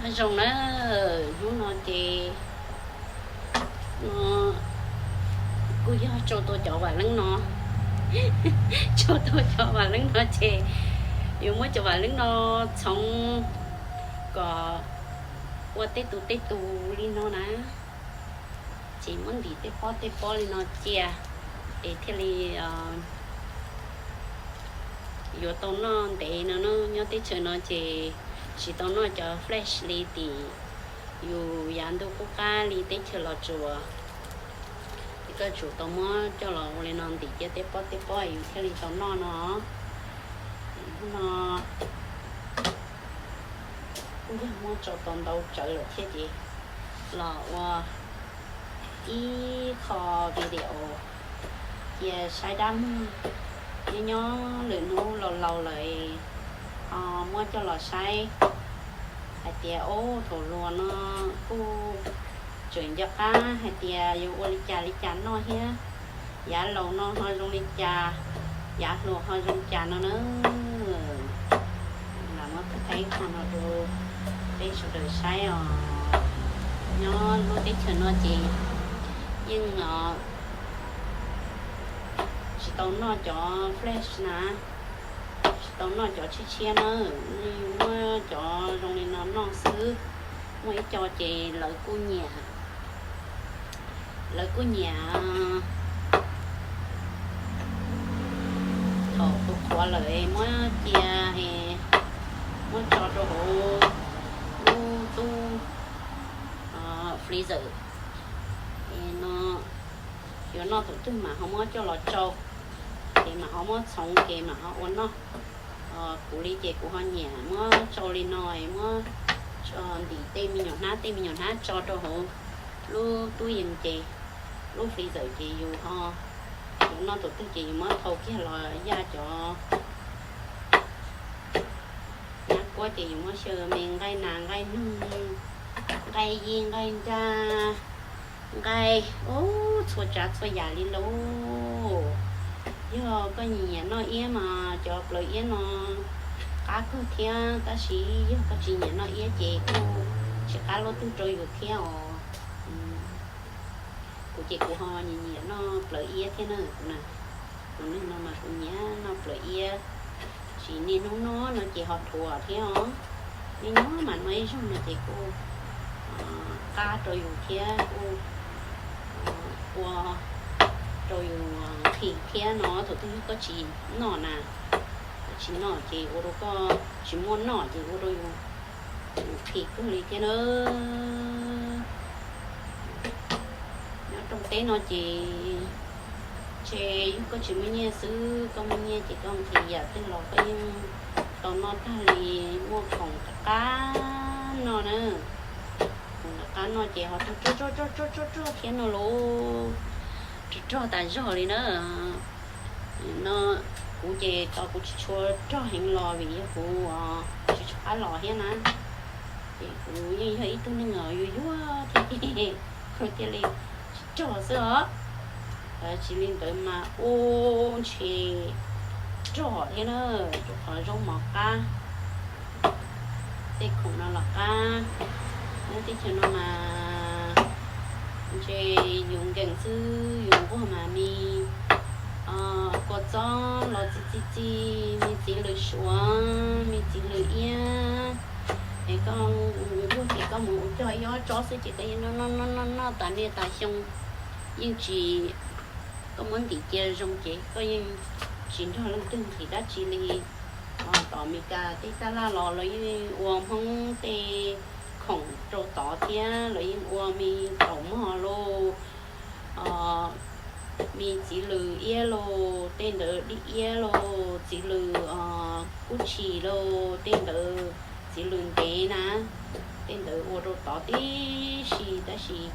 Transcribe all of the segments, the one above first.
Nyob zoo na, hnub no ces no kuj yog tsau tau cov vam leej no, tsau tau cov vam leej no ces yuav muab cov vam leej no txhoov kom ua tej tus tej tus li no na, ces muab ntim tej pob tej pob li no cia es thiaj li yuav tau noj ntev no na. Nyob teb chaws no ces tsis tau noj cov fresh li tim yus yav ntuj qub qab li teb chaws Los Tsuas. Ces koj tsum tau muab coj los ua li no ntim cia tej pob tej pob yus thiaj li tau noj no. No kuj yog muab tsau tau ntau tsawv lawm thiab ces los ua ib qho video cia saib dab muag. Nyob nyob lwm hnub laus laus lawm ho muab coj los saib hais tias ub thaum hluas no kuj tseem nco qab hais tias yuav ua li cas li cas noj thiab, yav laus no ho zoo li cas, yav hluas ho zoo cas no na. Lam muab qhov no rau peb sawv daws saib os. Nyob lub teb chaws no ces yeej tsis tau noj cov fresh na, tsis tau noj cov tshiab tshiab na, muab cov zoo li no noj xwb. Muaj ib co ces lawv kuj nyiam, lawv kuj nyiam thaum qhuav qhuav lawm muab cia, muab tso rau hauv lub tub freezer no, yuav noj thaum twg mam ho muab coj los tsau, ces mam ho muab txhoov ces mam ho ua noj. Kuv li ces kuv ho nyiam muab tsau li no, muab ntim tej me nyuam hnab tej me nyuam hnab tso rau hauv lub tub yees ces, lub freezer ces yus ho, yus noj thaum twg ces yus muab thau kiag los yaj cov hnab kuab ces yus muab xyaw me nqaij nas nqaij noog, nqaij yij nqaij nraj, nqaij, ub, txhua tsav txhua yam li lauj. Yog koj nyiam noj iab mas cov plaws iab no qab kawg thiab, tab sis yog koj tsis nyiam noj iab ces kuj tsis qab luaj twg rau yus thiab os. Kuv ces kuv ho nyiam nyiam noj plaws iab thiab na. Kuv, kuv neeg no mas kuv nyiam noj plaws iab, tsis niaj hnub noj no ces ho dhuav thiab os. Nyob nyob mas noj ib zaug no ces kuj qab rau yus thiab kuj ua rau yus nqhis thiab no. Thaum twg koj tsis noj na, koj tsis noj ces ua rau koj tsis muaj noj ces ua rau yus nqhis kawg li thiab na. Nyob rooj teb no ces ntshe yog koj tsis muaj nyiaj xwb, koj muaj nyiaj ces koj nqhis yam twg los koj yeej tau noj tag li. Muaj khoom rov qab noj na, khoom rov qab noj ces ho rog rog rog rog rog thiab no lauj, rog rog tas zog li na. No kuv ces tau kuv tsis tshua rog heev los vim yog kuv tsis tshua qab los thiab na, ces kuv yeej yog ib tug neeg yuag yuag thiab ces kuv thiaj li tsis rog xwb os. Tsis li ntawd mas ub ntshe rog thiab na, rau qhov zaub mov qab, tej khoom no los qab. Nyob teb chaws no mas ntshe yus nkees xwb, yus nquag mas me kua txob los txi txi txi, me txiv lws suav, me txiv lws iab. Es koj nquag ces koj mus ua cog ib ob tsob xwb ces koj yeej noj noj noj noj noj tas niaj tas xyoo. Yeej tsis, koj muab ntim cia zoo ces koj yeej tsis nrog leej twg nqhis dab tsi li. Tom Amelikas tej taj laj los lawv yeej ua Hmoob tej khoom rau tod thiab, lawv yeej ua me taum mog lauj, me txiv lws iab lauj, tej ntawd dib iab lauj, txiv lws kub tshis lauj, tej ntawd txiv lws ntev na, tej ntawd ua rau tod tib si. Tab sis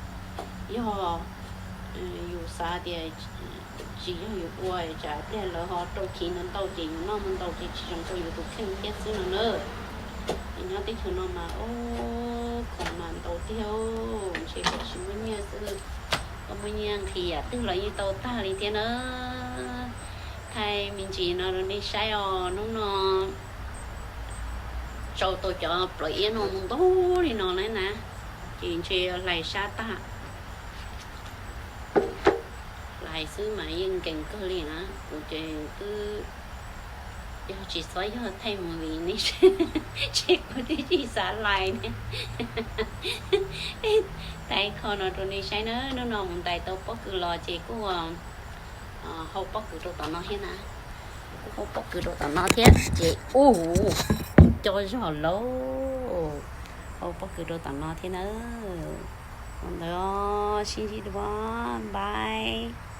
yog yus xav tias tsis yog yus ua, tsam pliag lawv ho rau chiv ntau ntau ces yus noj ntau ntau ces tsis zoo rau yus tus kheej thiab xwb no na. Es nyob teb chaws no mas ub, khoom mas ntau tiag, ntshe koj tsis muaj nyiaj xwb, koj muaj nyiaj nqhis yam twg los yeej tau tag li thiab na. Thaij me ntsis no rau nej saib os, hnub no Rau tau cov plawv iab no mus ntau li no na na, ces ntshe hlais sab tag. Hlais xwb mas yeej nkees kawg li na. Kuv ces twb yog tsis txhob yog thaij movie ne, ces kuv twb tsis xav hlais ne. Thaij qho no rau nej saib na, hnub no mus ntais tau pob kws los ces kuj hau pob kws rau tom no thiab na. Kuj hau pob kws rau tom no thiab ces ub, cov zog lauj, hau pob kws rau tom no thiab na. Ua ntawd sib ntsib dua, bye.